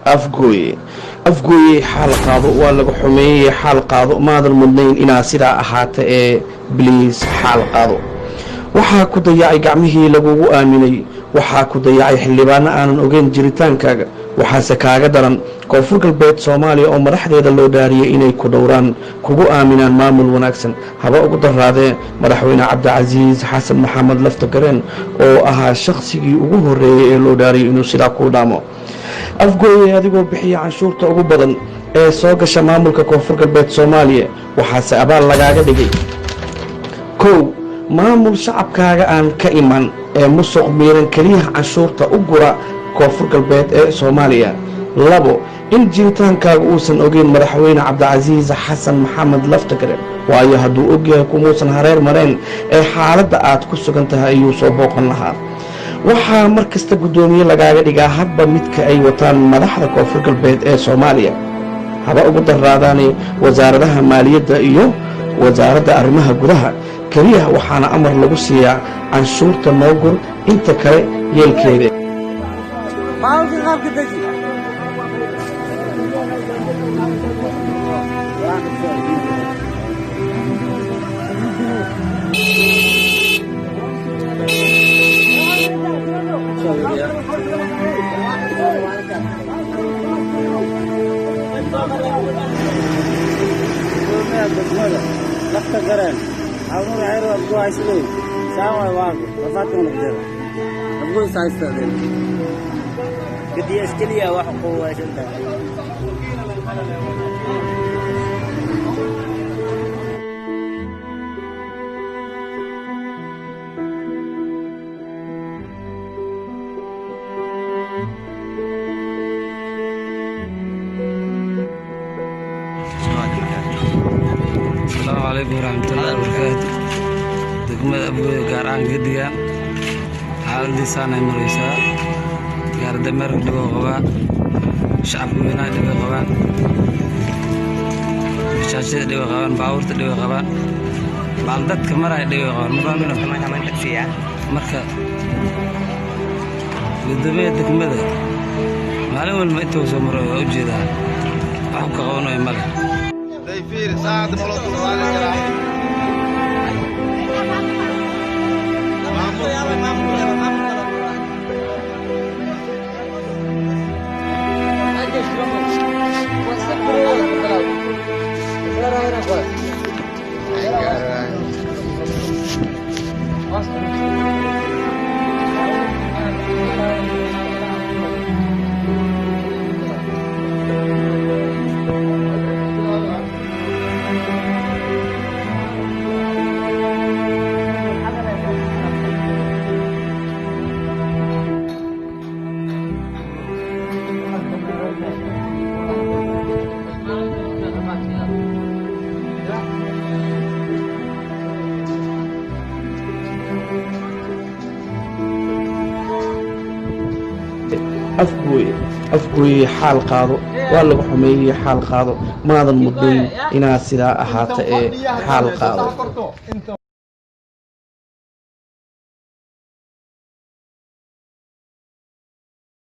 Afgooye, Afgooye, xaal qaado. Waa laga xumeeyey, xaal qaado. Maadan mudnayn inaad sidaa ahaata ee please xaal qaado. Waxaa ku dayacay gacmihii lagugu aaminay. Waxaa ku dayacay xildhibaano aanan ogeyn jiritaankaaga. Waxaase kaaga daran Koonfur Galbeed Soomaaliya oo madaxdeeda loo dhaariyey inay ku dhowraan, kugu aaminaan maamul wanaagsan. Haba ugu daraadee Madaxweyne Cabdicasiis Xasan Maxamed Laftagareen oo ahaa shakhsigii ugu horreeyey ee loo dhaariyay inuu sidaa kuu dhaamo. Afgooye, adigoo bixiya canshuurta ugu badan ee soo gasha maamulka Koonfur Galbeed Soomaaliya, waxaase abaal lagaaga dhigay kow maamul shacabkaaga aan ka iman ee musuq miiran keliyaha canshuurta u gura Koonfur Galbeed ee Soomaaliya. Labo, in jiritaankaaga uusan ogeyn Madaxweyne Cabdicasiis Xasan Maxamed Laftagaren, waayo hadduu ogyahay kumuusan hareer mareen ee xaaladda aad ku sugan tahay ayuu soo booqan lahaa. Waxaa mar kasta guddoomiye lagaaga dhigaa hadba midka ay wataan madaxda Koonfur Galbeed ee Soomaaliya, haba ugu daraadaanay wasaaradaha maaliyadda iyo wasaaradda arrimaha gudaha keliya. Waxaana amar lagu siiyaa canshuurta noogur, inta kale yeelkeeda. Baabuurka qaabka deji. Gudoomiyaha degmada Lafta Gareen Abuur Cayro Abgo Haysley saawa waago rafaadka noqdeen Abgo saystadeen Gediya iskeliya wax quwaysan tahay. Asalaamu calaykum waraxmatullaahi wabarakaatu. Degmada Abgooda, gaar ahaan Gediga, xaaladiisaanay maraysaa. Gaardameerka dhiboo qabaa, shacabka weynaha dhibay qabaan, bashaashada dhibay qabaan, baabuurta dhibay qabaan, maal dadka maraya dhibay qabaan. Mafahamino? Marka gudoomiyaha degmada maalin walba intuu soo maro waa ujeedaa, wax ka qabanayo male. Afgooye, Afgooye, xaal qaado. Waa laga xumeeyey, xaal qaado. Maadan mudnayn inaad sidaa ahaata ee xaal qaado.